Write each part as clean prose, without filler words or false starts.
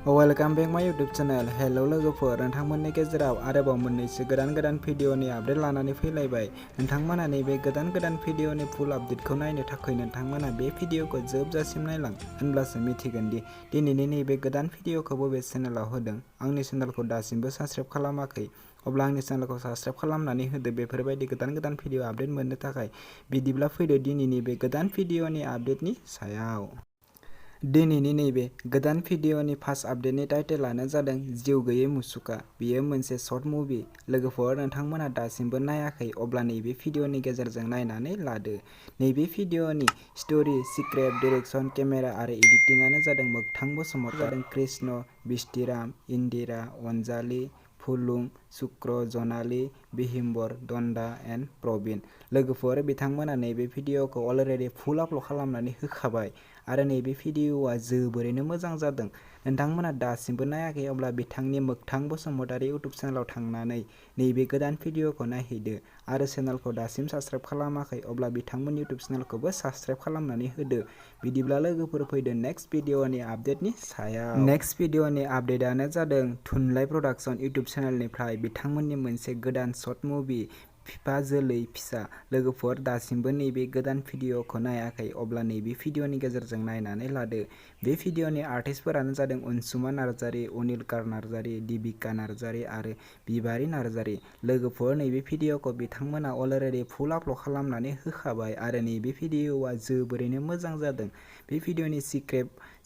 Welcome बेक माय YouTube channel. Hello लोगोफोर, नोंथांमोननि गेजेराव आरोबाव मोननैसो गोदान भिडिअनि आपडेट लानानै फैलायबाय। नोंथांमोना नैबे गोदान भिडिअनि फुल आपडेटखौ नायनो थाखाय नोंथांमोना बे भिडिअखौ जोबजासिम नायलां, होनब्लासो मिथिगोन दि दिनैनि नैबे गोदान भिडिअखौ बबे चेनेलाव होदों। आंनि चेनेलखौ दासिमबो साबस्क्राइब खालामाखै? अब्ला आंनि चेनेलखौ साबस्क्राइब खालामनानै होदो बेफोरबायदि गोदान भिडिअ आपडेट मोननो थाखाय। बिदिब्ला फैदो दिनैनि बे गोदान भिडिअनि आपडेटनि सायाव। दिनैनि नैबे गोदान भिडिअनि फार्स्ट आपडेटनि टाइटेलानो जादों जिउ गैयै मुसुखा। बेयो मोनसे सर्ट मुभि। लोगोफोर, नोंथांमोना दासिमबो नायाखै? अब्ला नैबे भिडिअनि गेजेरजों नायनानै लादो। नैबे भिडिअनि स्ट'रि, स्क्रिप्ट, डाइरेक्शन, केमेरा आरो एडिटिंआनो जादों मोगथां बसुमतारी, कृष्ण, बिष्टिराम, इन्दिरा, अनजालि, फुलुं, शुक्र, जनालि, बिहिम्बर, दन्दा एन्ड प्रबिन। लोगोफोर, बिथांमोना नैबे भिडिअखौ अलरेडि फुल आपल'ड खालामनानै होखाबाय आरो नैबे भिडिअआ जोबोरैनो मोजां जादों। नोंथांमोना दासिमबो नायाखै? अब्ला बिथांनि मोगथां बसुमतारी इउटुब चेनेलाव थांनानै नैबे गोदान भिडिअखौ नायहैदो आरो चेनेलखौ दासिम साबस्क्राइब खालामाखै? अब्ला बिथांमोननि इउटुब चेनेलखौबो साबस्क्राइब खालामनानै होदो। बिदिब्ला लोगोफोर, फैदो नेक्स्ट भिडिअनि आपडेटनि सायाव। नेक्स्ट भिडिअनि आपडेटआनो जादों थुनलाइ प्रडाक्शन इउटुब चेनेलनिफ्राय बिथांमोननि मोनसे गोदान सर्ट मुभि फिफा जोलै फिसा। लोगोफोर, दासिमबो नैबे गोदान भिडिअखौ नायाखै? अब्ला नैबे भिडिअनि गेजेरजों नायनानै लादो। बे भिडिअनि आर्टिस्टफोरानो जादों अनसुमा नार्जारि, अनिलकार नार्जारि, दिबिका नार्जारि आरो बिबारि नार्जारि। लोगोफोर, नैबे भिडिअखौ बिथांमोना अलरेडि फुल आपल'ड खालामनानै होखाबाय आरो नैबे भिडिअआ जोबोरैनो मोजां जादों। बे भिडिअनि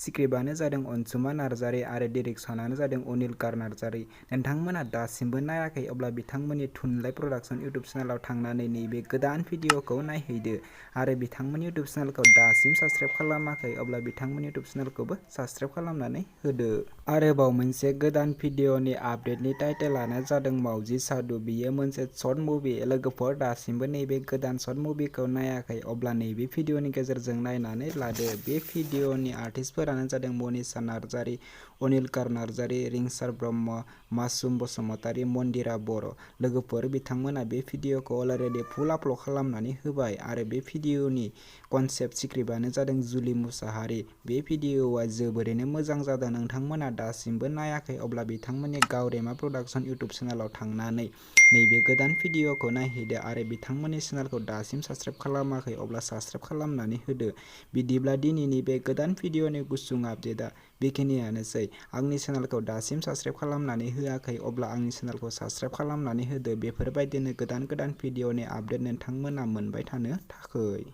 स्क्रिप्टआनो जादों अनसुमा नार्जारि आरो डाइरेक्शनानो जादों अनिलकार नार्जारि। नोंथांमोना दासिमबो नायाखै? अब्ला बिथांमोननि थुनलाइ प्रडाक्शन इउटुब चेनेलाव थांनानै नैबे गोदान भिडिअखौ नायहैदो आरो बिथांमोननि इउटुब चेनेलखौ दासिम साबस्क्राइब खालामाखै? अब्ला बिथांमोननि इउटुब चेनेलखौबो साबस्क्राइब खालामनानै होदो। आरोबाव मोनसे गोदान भिडिअनि आपडेटनि टाइटेलानो जादों मावजि सादु। बेयो मोनसे सर्ट मुभि। लोगोफोर, दासिमबो नैबे गोदान सर्ट मुभिखौ नायाखै? अब्ला नैबे भिडिअनि गेजेरजों नायनानै लादो। बे भिडिअनि आर्टिस्टफोरानो जादों मनिषा नार्जारि, अनिलकार नार्जारि, रिंसार ब्रह्म, मासुम बसुमतारी, मन्दिरा बर'। लोगोफोर, बिथांमोना बे भिडिअखौ अलरेडि फुल आपल'ड खालामनानै होबाय आरो बे भिडिअनि कनसेप्ट स्क्रिप्टआनो जादों जुलि मुसाहारि। बे भिडिअआ जोबोरैनो मोजां जादों। नोंथांमोना दासिमबो नायाखै? अब्ला बिथांमोननि गावरेमा प्रडाक्शन इउटुब चेनेलाव थांनानै नैबे गोदान भिडिअखौ नायहैदो आरो बिथांमोननि चेनेलखौ दासिम साबस्क्राइब खालामाखै? अब्ला साबस्क्राइब खालामनानै होदो। बिदिब्ला दिनैनि बे गोदान भिडिअनि गुसुं आपडेटआ बेखिनियानोसै। आंनि चेनेलखौ दासिम साबस्क्राइब खालामनानै होआखै? अब्ला आंनि चेनेलखौ साबस्क्राइब खालामनानै होदो बेफोरबायदिनो गोदान भिडिअनि आपडेट नोंथांमोना मोनबाय थानो थाखै।